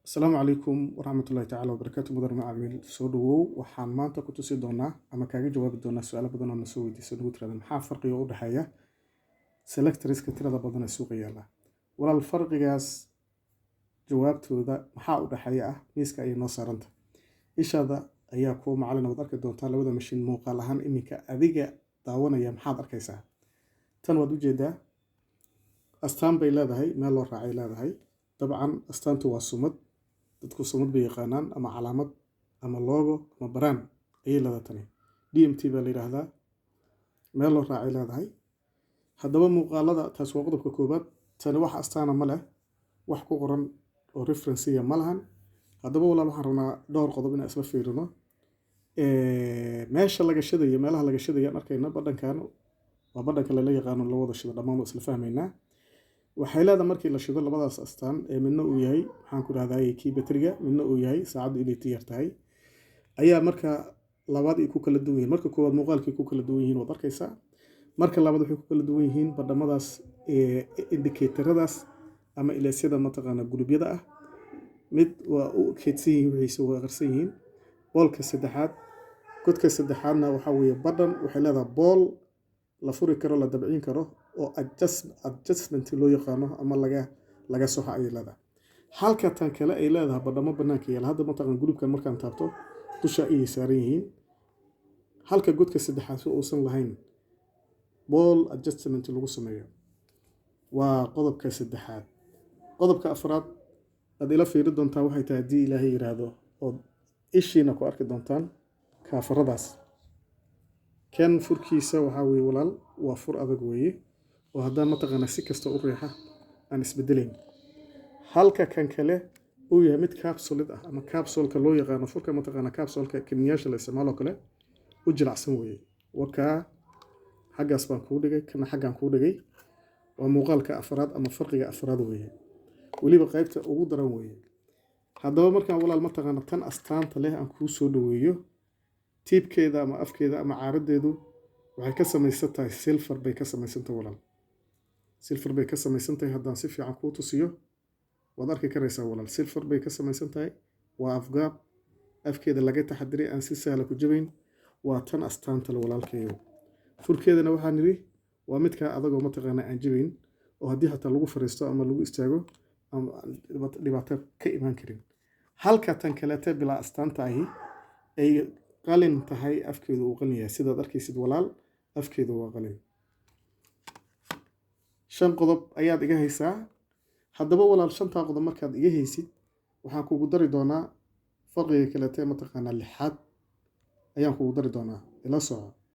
Asalaamu calaykum waraxmatullahi tacaala wabarakaatu. Mudan macaamiil, soo dhawow. Waxaan maanta ku tusi doonaa ama kaaga jawaabi doonaa su-aalo badan oo na soo weydiisa, nagu tirada: maxaa farqiga u dhexeeya selectorska tirada badan ee suuqa yaalla? Walaal, farqigaas jawaabtooda maxaa u dhexeeya ah miiska ayay noo saaranta. Ishaada ayaa kuu macalin, waad arki doontaa labada mashiin muuqaal ahaan. Iminka adiga daawanaya, maxaad arkaysaa? Tan waad ujeedaa, astaan bay leedahay, meel loo raacay leedahay. Dabcan astaantu waa sumad, dadku sumad bay yaqaanaan, ama calaamad ama logo ama brand ayay leedahay. Tani DMT baa la yidhaahdaa, meel loo raacay leedahay. Haddaba muuqaalada, taas waa qodobka koowaad. Tani wax astaana ma leh, wax ku qoran oo referenceiga ma lahan. Haddaba walaal, waxaan rabnaa dhowr qodob inaan isla fiirino. Meesha laga shidayo, meelaha laga shidayo aan arkayna, badhankan waa badhanka lala yaqaano, la wada shido dhammaan waa isla fahmaynaa. Waxay leedahay markii la shido labadaas astaan ee midna uu yahay, maxaan ku rahdaa, kii bateriga, midna uu yahay saacaddu inay tiyar tahay, ayaa marka labaad ay ku kala duwan yihiin. Marka koowaad muuqaalkay ku kala duwan yihiin waad arkaysaa. Marka labaad waxay ku kala duwan yihiin badhamadaas, indicatoradaas ama ilaasyada mataqaana gulubyada ah. Mid waa u keydsan yihiin, wixiise waa qarsan yihiin. Boolka saddexaad, godka saddexaadna waxaa weeye badhan. Waxay leedahay bool la furi karo, la dabcin karo oo adjustment loo yaqaano ama laga soxo ayay leedahay, halka tan kale ay leedahay badhamo banaanka yaala. Hadda mataqaan gulubkan markaan taabto dusha ayay saaran yihiin, halka godka saddexaad si uusan lahayn bool adjustment lagu sameeyo. Waa qodobka saddexaad. Qodobka afraad aad ila fiiri doontaa waxay tahay, haddii Ilaahay yiraahdo, ood ishiina ku arki doontaan kaafaradaas. Kan furkiisa waxaa weeye, walaal, waa fur adag weeye oo haddaan mataqaanaa si kasta u riixa aan isbedelayn, halka kan kale uu yahay mid capsulid ah ama capsulka loo yaqaano, furka mataqaana capsulka kiniyaasha la isticmaalo kale u jilacsan weeye. Wakaa xaggaas baan kuu dhigay, kana xaggaan kuu dhigay. Waa muuqaalka afraad ama farqiga afraad weeye, weliba qaybta ugu daran weeye. Haddaba markaan, walaal, mataqaana tan astaanta leh aan kuu soo dhaweeyo, tiibkeeda ama afkeeda ama caaradeedu waxay ka samaysan tahay silver bay ka samaysan tahay, walaal, silver bay ka samaysan tahay. Haddaan si fiican kuu tusiyo waad arki karaysaa, walaal, silver bay ka samaysan tahay. Waa afgaab afkeeda laga taxadiray, aan si sahla ku jabayn. Waa tan astaanta le, walaalkeeyo. Furkeedana waxaan nidhi waa midkaa adagoo mataqaana aan jabayn, oo haddii xataa lagu fariisto ama lagu istaago ama dhibaato ka imaan karin, halka tan kaleete bilaa astaanta ahi ay qalin tahay, afkeedu uu qalin yahay. Sidaad arkaysid, walaal, afkeedu waa qalin. Shan qodob ayaad iga haysaa. Haddaba walaal, shantaa qodob markaad iga haysid, waxaan kugu dari doonaa farqiga kaleete mataqaanaa lixaad ayaan kugu dari doonaa. Ila soco.